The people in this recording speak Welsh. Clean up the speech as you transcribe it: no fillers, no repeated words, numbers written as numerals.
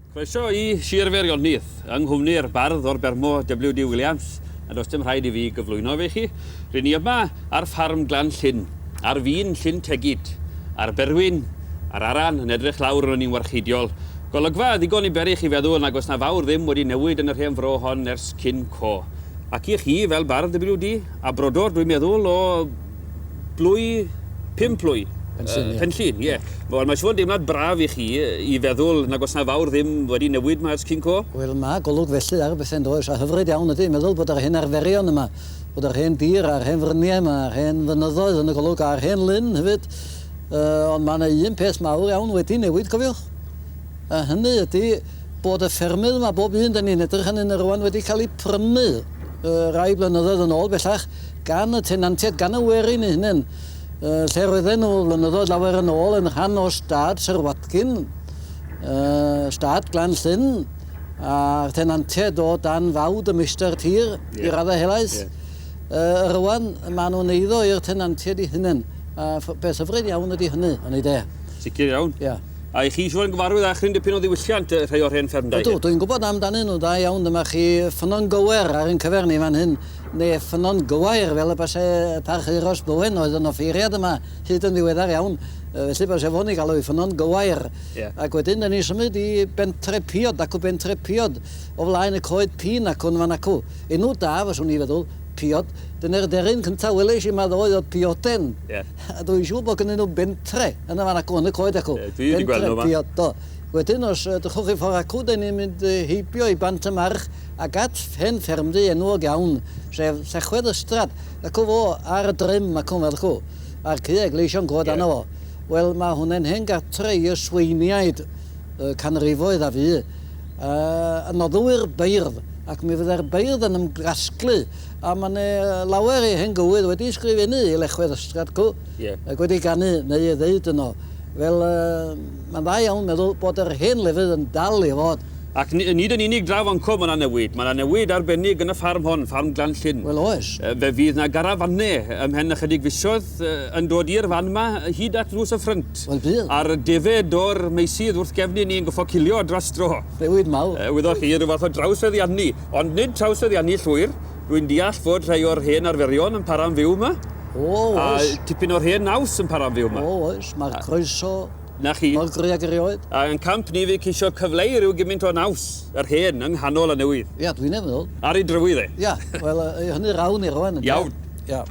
Croeso i Sir Feirionnydd, yng nghwmni'r bardd o'r Bermo, WD Williams, a does dim rhaid i fi gyflwyno fe i chi. Ry'n ni yma ar ffarm Glan Llyn, ar fin Llyn Tegid, a'r Berwyn, a'r Aran yn edrych lawr arnon ni'n warcheidiol. Golygfa ddigon i beri chi feddwl nag oes 'na fawr ddim wedi newid yn yr hen fro hon ers cyn co. Ac i chi, fel bardd WD, a brodor, dwi'n meddwl, o blwy, pum plwy. Penllyn, ie. Penllyn, ie. Wel, mae'n siŵr yn deimlad braf i chi i feddwl nag oes 'na fawr ddim wedi newid 'ma ers cyn co. Wel, mae golwg felly ar bethau yn does, a hyfryd iawn ydy meddwl bod yr hen arferion yma, bod yr hen dir a'r hen fryniau yma, a'r hen fynyddoedd yn y golwg, a'r hen lyn hefyd. Uh, ond mae yna un peth mawr iawn wedi newid, cofiwch. A hynny ydy bod y ffermydd yma, bob un 'da ni'n edrych arnyn nhw rwan, wedi cael eu prynu rai blynyddoedd yn ôl bellach gan y tenantiaid, gan y werin eu hunain, lle roedden nhw flynyddoedd lawer yn ôl yn rhan o stad Sir Watkin, stad Glan Llyn, a'r tenantiaid o dan fawd y meistr tir i raddau helaeth. Rwan, maen nhw'n eiddo i'r tenantiaid eu hunain, a beth hyfryd iawn ydy hynny, oni de? Sicr iawn. Ia. A i chi siŵr yn gyfarwydd â chryn dipyn o ddiwylliant rhai o'r hen ffermdai hyn? Ydw, dwi'n gwybod amdanyn nhw da iawn. Dyma chi Ffynnon Gower ar ein cyfer ni fan hyn, neu Ffynnon Gywair fel y byse Parch Euros Bowen oedd yn offeiriad yma hyd yn ddiweddar iawn. Felly byse fo'n ei galw hi Ffynnon Gywair. Ie. Ac wedyn 'dan ni'n symud i Bentre Piod, acw Bentre Piod, o flaen y coed pîn acw yn fan acw. Enw da fyswn i feddwl, Piod. Dyna'r deryn cynta weles i 'ma ddoe o'dd pioden. Ie. A dwi'n siŵr bod gynnyn nhw bentre yn y fan acw, yn y coed acw. Ie, dwi wedi gweld nhw 'ma. Bentre Piod, do. Wedyn os edrychwch chi ffor acw, 'dan ni'n mynd heibio i Bant y March ac at hen ffermdy enwog iawn, sef Llechwedd Ystrad. Acw fo, ar y drym acw fel acw, a'r caeau gleision coed arno fo. Wel, ma' hwnne'n hen gartre i'r Sweiniaid y canrifoedd a fu. Y noddwyr beirdd, ac mi fydde'r beirdd yn ymgasglu, a ma' 'ne lawer i hen gywydd wedi ysgrifennu i Lechwedd Ystrad 'cw, ac wedi ganu neu ei ddeud yno. Wel, ma'n dda iawn meddwl bod yr hen lefydd yn dal i fod. Ac nid yn unig draw fan'cw ma' 'na newid, ma' 'na newid arbennig yn y ffarm hon, ffarm Glan Llyn. Wel oes. Fe fydd 'na garafane ymhen ychydig fisoedd yn dod i'r fan 'ma hyd at ddrws y ffrynt. Wel bydd. A'r defed o'r meysydd wrth gefn i ni yn goffo cilio dros dro. Newid mawr. Wyddoch chi, rhyw fath o drawsfeddiannu. Ond nid trawsfeddiannu llwyr. Rwy'n deall fod rhai o'r hen arferion yn para'n fyw 'ma. O, oes. A tipyn o'r hen naws yn para'n fyw 'ma. O, oes. Mae'r croeso 'Na chi. Mor gry ag erioed. A yn camp ni fydd ceisio cyfleu rhyw gymint o naws yr hen yng nghanol y newydd. Ia, dwi'n meddwl. Ar ei drywydd e. Ia, wel, hynny rawn ni rwan. Iawn. Ia.